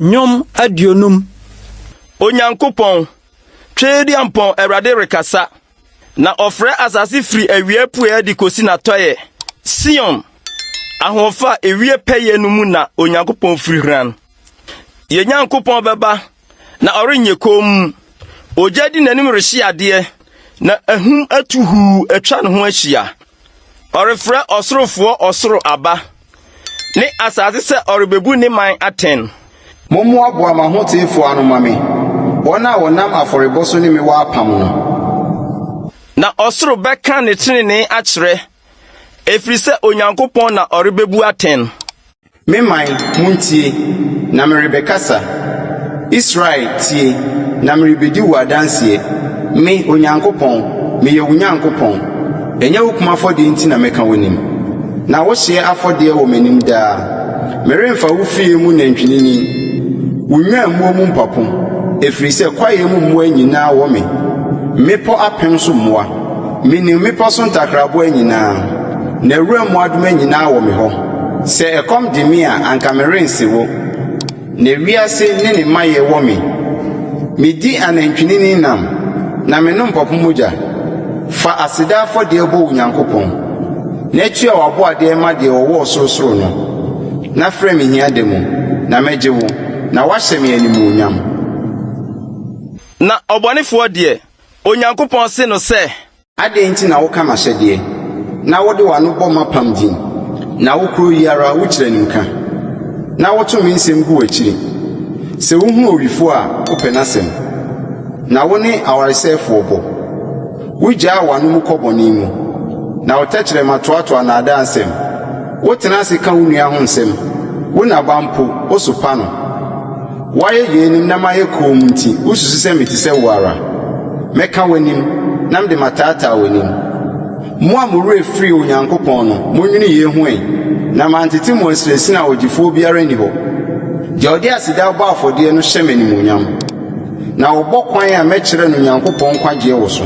Nnwom 50. Onyankopɔn, Tweaduampɔn Awurade rekasa, na ɔfrɛ asase firi awia apueɛ de kɔsi n'atɔeɛ. Sion, ahoɔfɛ a ewie pɛyɛ no mu na Onyankopɔn firi hran. Yɛn Nyankopɔn bɛba, na ɔrenyɛ komm. Ogya di n'anim rehye adeɛ, na ahum atu huu atwa ne ho ahyia. Ɔrefrɛ ɔsorofoɔ ɔsoro aba, ne asase sɛ ɔrebebu ne man atɛn. Mommoaboa m'ahoteefoɔ ano mma me, wɔn a wɔnam afɔrebɔ so ne me wɔ apam no. Na ɔsoro bɛka ne trenee akyerɛ, ɛfiri sɛ Onyankopɔn na ɔrebebu atɛn. Me man, muntie, na merebɛkasa. Israel, tie, na merebedi wo adanseɛ. Me, Onyankopɔn, meyɛ wo Nyankopɔn. Ɛnyɛ wo kum afɔdeɛ nti na mɛka w'anim, na wo hyeɛ afɔdeɛ wɔ m'anim daa. Meremfa wo fie mu nantwinini, wo nnwammuo mu mpapo, ɛfiri sɛ kwaeɛ mu mmoa nyinaa wɔ me, mmepɔ apem so mmoa. Minim mmepɔ so ntakraboa nyinaa, na wuram mmoadoma nyinaa wɔ me hɔ. Sɛ ɛkɔm de me a, anka merense wo, na wiase ne ne mayɛ wɔ me. Midi anantwinini nam, na menom mpapo mogya. Fa aseda afɔdeɛ bɔ wo Nyankopɔn, na tua w'aboadeɛ ma deɛ ɔwɔ ɔsorosoro no. Na frɛ me hiada mu, na mɛgye wo, na woahyɛ me animuonyam. Na ɔbɔnefoɔ deɛ, Onyankopɔn se no sɛ. Adɛn nti na woka m'ahyɛdeɛ, na wode w'ano bɔ m'apam din, na wo kuro yi ara wokyiri animka, na woto me nsɛm gu w'akyiri? Sɛ wohunu owifoɔ a, wopɛ n'asɛm, na wo ne awaresɛefoɔ bɔ. Wogyaa w'ano mu kɔ bɔne mu, na wo tɛkyerɛma toatoa nnaadaa nsɛm. Wotena ase ka wo nua ho nsɛm, wo na ba mpo, wosopa no. Woayɛ yeinom na mayɛ komm nti, wususu sɛ mete sɛ wo ara? Mɛka w'anim, na mede mataataa w'anim. Mo a mo werɛ firii Onyankopɔn no, monnwene yei ho ɛ, na mantete mo asinasin a ɔgyefoɔ biara nni hɔ. Deɛ ɔde aseda bɔ afɔdeɛ no hyɛ me animuonyam, na ɔbɔ kwan a mɛkyerɛ no Nyankopɔn nkwagyeɛ wɔ so.